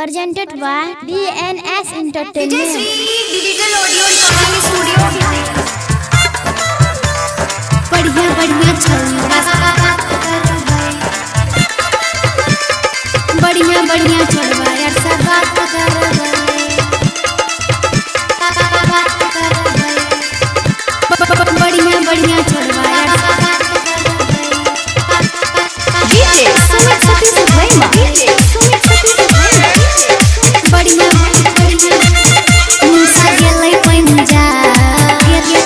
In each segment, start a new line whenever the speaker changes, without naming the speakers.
Presented by DNS Entertainment.
Digital audio recording studio.
बढ़िया बढ़िया छौड़ा बढ़िया बढ़िया छोड़वा यार सब बात करबै, बात करबै। बढ़िया बढ़िया छोड़वा यार सब बात करबै।
DJ Sumit Satish Bhaima, DJ Sumit Satish Bhaima.
बढ़िया बढ़िया मुसा गेलै पंजाब, गेलै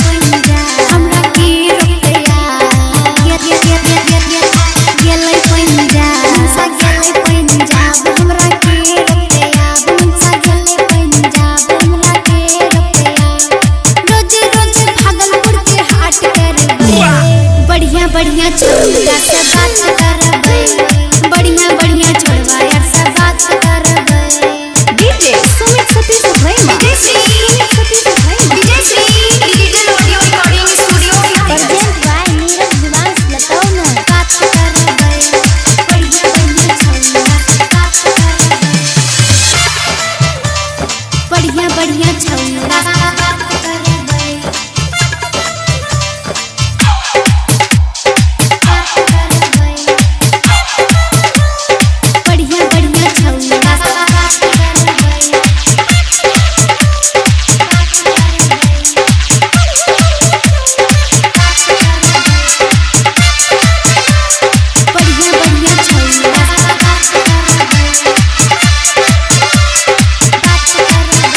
पंजाब। हमरा की रुपया गेलै पंजाब, मुसा गेलै पंजाब। हमरा की रुपया, मुसा गेलै पंजाब। हमरा की रुपया, रोज रोज भागलपुर के हाट करबै। बढ़िया बढ़िया छोड़वा से बात करबै, बढ़िया बढ़िया छोड़वा यार से बात करबै।
DJ Sumit Satish Bhaima, Sumit Satish Bhaima. Digital audio recording studio.
Present by Neeraj Divansh Latauna.
बात करबै, बढ़िया बढ़िया छोड़वा से बात करबै। बढ़िया बढ़िया छोड़वा से बात करबै, बात करबै। बढ़िया बढ़िया छोड़वा से बात करबै, बात करबै, बात करबै। बढ़िया बढ़िया छोड़वा से बात करबै, बात करबै,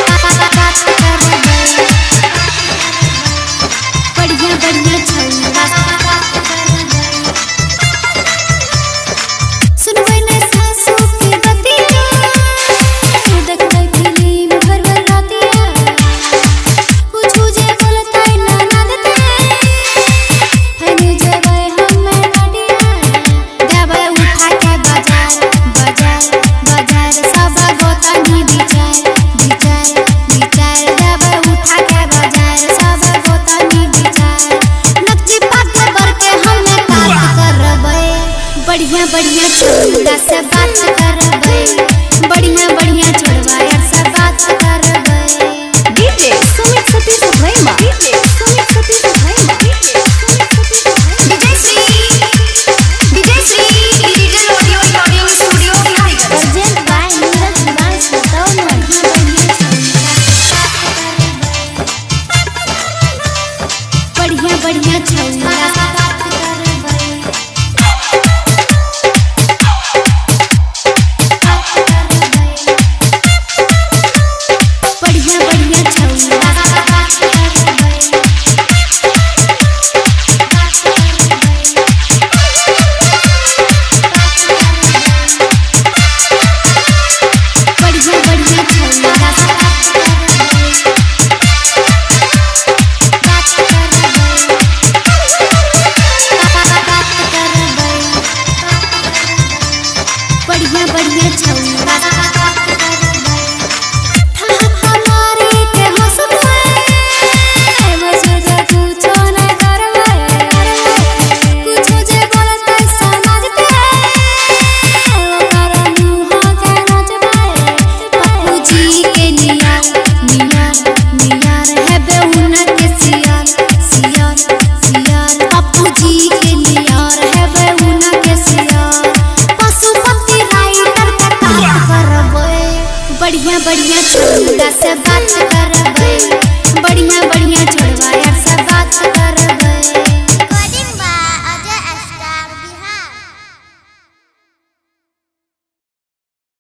बात करबै। बढ़िया बढ़िया छोड़वा से बात करबै। सुनबै ने सासू के बतिया, देखबै फिल्म भर भर रातिया। कुछु जे बोलतै ना ना देतै, हैने जेबै हमे नडिया। देबै उठा के बाजार बाजार बाजार, सब गोतनी विचार विचार विचार। देबै उठा के बाजार, सब गोतनी विचार। नकची पात बर के हमे कात करबै। बढ़िया बढ़िया छोड़वा से बात करबै, बढ़िया बढ़िया छोड़वा यार से बात करबै।
DJ Sumit Satish Bhaima, DJ Sumit Satish Bhaima, DJ Sumit Satish Bhaima. Digital audio recording studio.
Present by Neeraj Divansh Latauna.
बढ़िया बढ़िया छोड़वा से बात करबै, बात करबै। बढ़िया बढ़िया छोड़वा से बात करबै, बात करबै, बात करबै। बढ़िया बढ़िया छोड़वा से बात करबै, बात करबै, बात करबै। बढ़िया बढ़िया छोड़वा से बात करबै। ठहाका मारी के हंसबै, बस जे कुछो नै करबै। कुछो जे बोलतै समझतै, ओकर मुँह के नचबै। पप्पू जी के नियार नियार नियार, हेबे उनके सियार सियार सियार। पप्पू जी के नियार, हेबे उनके सियार। पशुपति राइटर के कात करबै। बढ़िया बढ़िया छोड़वा से बात करबै, बढ़िया